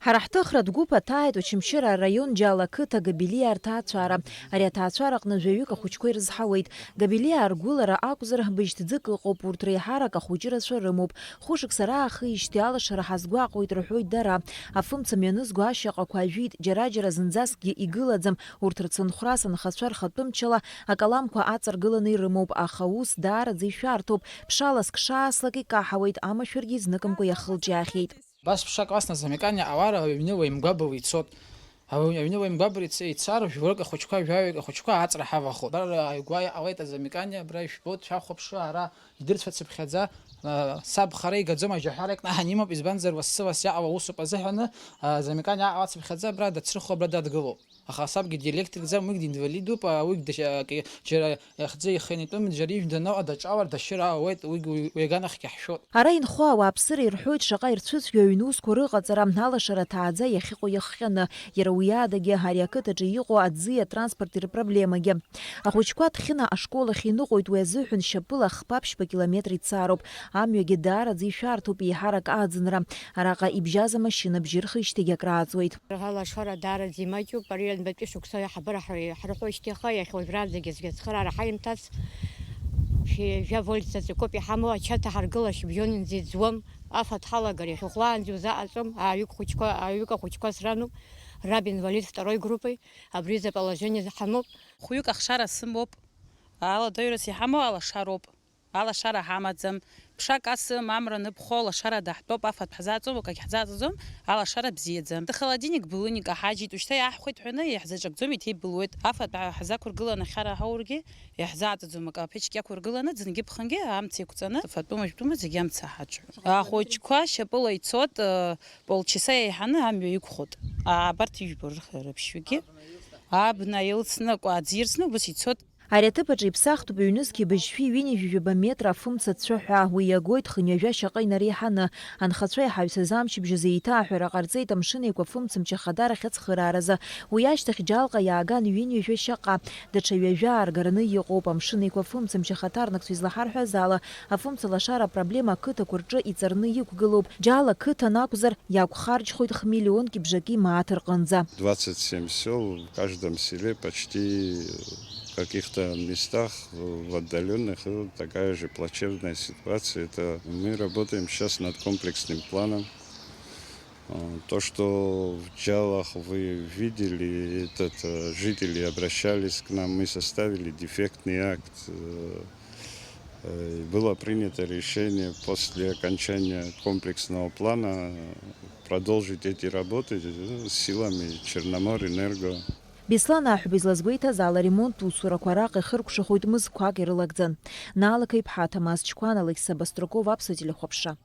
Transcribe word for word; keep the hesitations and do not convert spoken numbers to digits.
Ҳара ҳҭыхратә гәыԥ аҭааит Очамчыра араион Џьала ақыҭа Габелиаа рҭаацәара. Ари аҭаацәараҟны жәаҩык ахәыҷқәа ирызҳауеит. Габелиаа ргәылара акәзар, быжь ҭӡык ыҟоуп, урҭ реиҳарак ахәыҷы рацәа рымоуп. Хәышықәса раахижьҭеи алашара ҳазгәаҟуеит рҳәоит дара. Афымца мҩанызго ашьаҟақәа ажәит, џьара-џьара зынӡаскгьы игылаӡам, урҭ рцынхәрас анхацәа рхатәы мчала акаламқәа аҵаргыланы ирымоуп, аха ус даараӡа ишәарҭоуп. Ԥшаласк шааслак икаҳауеит, амашәыргьы зныкымкәа иахылҿиаахьеит. Бас ԥшак ласны Замекани ауаа аҩны уеимгәабауа ицот. Ауаҩ аҩны уеимгәабыр иц-, ицар, жәларык ахәыҷқәа, жәаҩык ахәыҷқәа аҵра ҳавахоит. Абра ааигәа иҟалеит Азамекани, абра ижәбоит, шәахәаԥшы, ара идырцәацыԥхьаӡа, а, саб хара игаӡом, ажьаҳәара икнаҳан имоуп, избанзар, лассы-ласс иаҟало усуп азыҳәаны, а, Азамекани аҟалацыԥхьаӡа абра дацрыхо, абра дадгылоуп. Аха сабгьы диалектикӡам, уигь диинвалидуп, а, уигь дыш-, а, ки-, џьара Иахьӡы ихы инатәым џьара ижә даноуа даҿалар, дашьыр аауеит, уигь уи, уи аганахьгьы ҳшәоит. Ара инхо ауааԥсыра ирҳәоит шаҟа ирцәыцәгьоу аҩны усқәа рыҟаҵара, алашара ҭааӡа иахьыҟоу иахҟьаны, иара уи адагьы ари ақыҭаҿы иҟоу аӡи атранспорти рпроблемагьы. Ахәыҷқәа Ҭхьына ашкол ахь иныҟәоит, уи азыҳәан шьапыла хԥа-ԥшьба километр ицароуп. Амҩагьы даараӡа ишәарҭоуп, еиҳарак аӡынра. Араҟа ибжьаз амашьына бжьы рхижьҭеигьы акрааҵуеит. Алашара даараӡа имаҷуп, ари ҩбатәи шықәса аиҳабыра ҳара иҳархәоижьҭеи аха, иахьа уажәраанӡагьы зегьы ацхыраара ҳаимҭац, шәи жәа вольт заҵәыкоуп иҳамоу, ача ҭаҳаргыла шьыбжьон инза иӡуам, афатә ҳалагар иахьа хәлаанӡа иузаҟаҵом, ааҩык хәыҷқәа, ааҩык ахәыҷқәа срануп, раб инвалид второй группы, абри изы положение ҳамоуп. Хәҩык ахшара сымоуп, аладаҩрас иҳамоу алашароуп. Алашара ҳамаӡам. Ԥшак асым, амра ныԥхо, лашара даҳтәоуп, афатә ҳзаҵом, акагь ҳзаҵаӡом, алашара бзиаӡам. Холодильник былуни каҳаџьит, ушьҭа иаҳхәеит ҳәаны иаҳзаҿакӡом, иҭеибылуеит. Афатә ҳазақәыргыланы ахьара ҳаургьы, иаҳзаҵаӡом, акы аԥечк иақәыргыланы, ӡынгьы ԥхынгьы амца еиқәҵаны, фатәума, жәтәума, зегьы амца ҳаҿу. Ахәыҷқәа шьапыла ицот, э, полчаса еиҳаны амҩа иқәхот. А, абарҭ ижәбо рых-, рыԥшьҩгьы. Абна илсны, акәаӡ ирсны, убас ицот. Ари аҭыԥ аҿы иԥсахтәуп ҩнызқьи быжьшәи ҩынҩажәи жәаба метра афымца цәаҳәа. Уи иагоит хынҩажәа шьаҟа инареиҳаны. Анхацәа иҳаҩсыз амчыбжь азы еиҭа аҳәара ҟарҵеит Амшын Еиқәа фымцамч ахадаразы ацхырааразы. Уи ашьҭахь Џьалҟа иааган ҩынҩажәа шьаҟа. Даҽа ҩажәа ааргараны иҟоуп. Амшын Еиқәа фымцамч ахаҭарнакцәа излаҳарҳәаз ала, афымца лашара апроблема ақыҭақәа рҿы иҵарны иқәгылоуп. Џьала қыҭан акәзар, иақәхарџьхоит хмиллионки бжаки мааҭ рҟынӡа. Двадцать семь сёл, в каждом селе почти в каких-то местах, в отдалённых, э, такая же плачевная ситуация. Это мы работаем сейчас над комплексным планом. А, то, что в Джалах вы видели, этот, э, жители обращались к нам, мы составили дефектный акт, э, э, было принято решение после окончания комплексного плана продолжить эти работы, э, силами Черноморэнерго. Беслан Аҳәба излазгәеиҭаз ала, аремонттә усурақәа араҟа ихыркәшахоит мызқәак ирылагӡан. Наала Қеиԥҳа, Ҭамаз Чқәан, Алықьса Баструков, Аԥсуа телехәаԥшра.